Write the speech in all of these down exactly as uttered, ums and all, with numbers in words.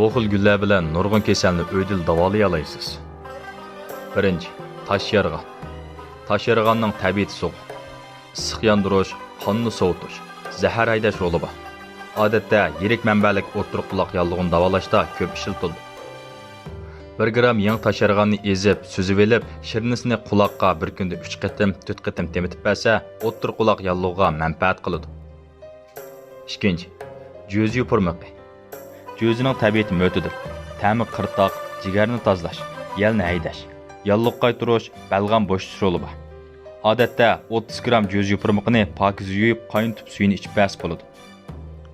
بۇ خىل گۈللەر بىلەن نۇرغۇن كېسەلنى ئۆيدىلا داۋالايالايسىز. بىرىنچى، تاش يارغان. تاش يارغاننىڭ تەبىئىتى سوغۇق. ئىسسىق ياندۇرۇش، قاننى سوۋۇتۇش، زەھەر ھەيدەش رولى بار. ئادەتتە يىرىك مەنبەلىك ئوتتۇرا قۇلاق ياللۇغىنى داۋالاشتا كۆپ ئىشلىتىلىدۇ. بىر گرام يېڭى تاش يارغاننى ئېزىپ، سۈزۈۋېلىپ، شىرنىسىنى قۇلاققا بىر كۈندە ئۈچ قېتىم، تۆت قېتىم تېمىتىپ بەرسە، ئوتتۇرا قۇلاق ياللۇغىغا مەنپەئەت قىلىدۇ. ئىككىنچى، جۆز يوپۇرمىقى. جۆزىنىڭ تەبىئىتى مۆتىدىل. تەمى قىرتاق، جىگەرنى تازىلاش، يەلنى ھەيدەش، ياللۇغ قايتۇرۇش، بەلغەم بوشىتىش رولى بار. ئادەتتە ئوتتۇز گرام جۆز يوپۇرمىقىنى پاكىز يۇيۇپ، قاينىتىپ سۈيىنى ئىچىپ بەرسە بولىدۇ.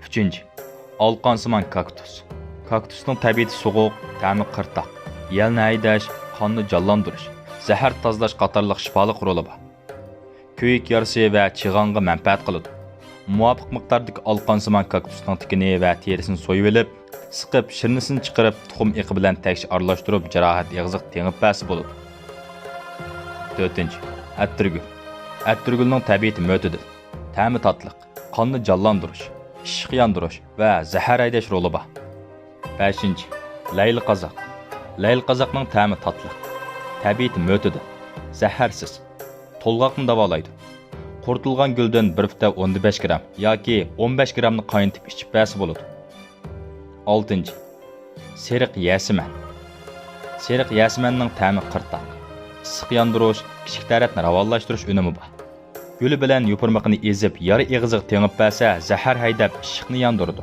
ئۈچىنچى، ئالقانسىمان كاكتۇس. كاكتۇسنىڭ تەبىئىتى سوغۇق، تەمى قىرتاق، يەلنى ھەيدەش، قاننى جانلاندۇرۇش، زەھەر تازىلاش قاتارلىق شىپالىق رولى بار. كۆيۈك يارىسى ۋە چىغانغا مەنپەئەت قىلىدۇ. مۇۋاپىق مىقداردىكى ئالقانسىمان كاكتۇسنىڭ تىكىنى ۋە تېرىسىنى سويۇۋېلىپ، سىقىپ، شىرنىسىنى چىقىرىپ، تۇخۇم ئېقى بىلەن تەكشى ئارىلاشتۇرۇپ، جاراھەت ئېغىزىغا تېڭىپ بەرسە بولىدۇ. تۆتىنچى، ئەتىرگۈل. ئەتىرگۈلنىڭ تەبىئىتى مۆتىدىل. تەمى تاتلىق، قاننى جانلاندۇرۇش، ئىششىق ياندۇرۇش ۋە زەھەر ھەيدەش رولى بار. بەشىنچى، لەيلى قازاق. لەيلى قازاقنىڭ تەمى تاتلىق، تەبىئىتى مۆتىدىل، زەھەرسىز، تولغاقنى داۋالايدۇ. قۇرۇتۇلغان گۈلدىن بىر پۈتۈن ئوندىن بەش گرام ياكى ئون بەش گرامنى قاينىتىپ ئىچىپ بەرسە بولىدۇ. ئالتىنچى، سېرىق يەسىمەن. سېرىق يەسىمەننىڭ تەمى قىرتاق، ئىسسىق ياندۇرۇش، كىچىك تەرەتنى راۋانلاشتۇرۇش ئۈنۈمى بار. گۈلى بىلەن يوپۇرمىقىنى ئېزىپ، يارا ئېغىزىغا تېڭىپ بەرسە، زەھەر ھەيدەپ، ئىششىقنى ياندۇرىدۇ.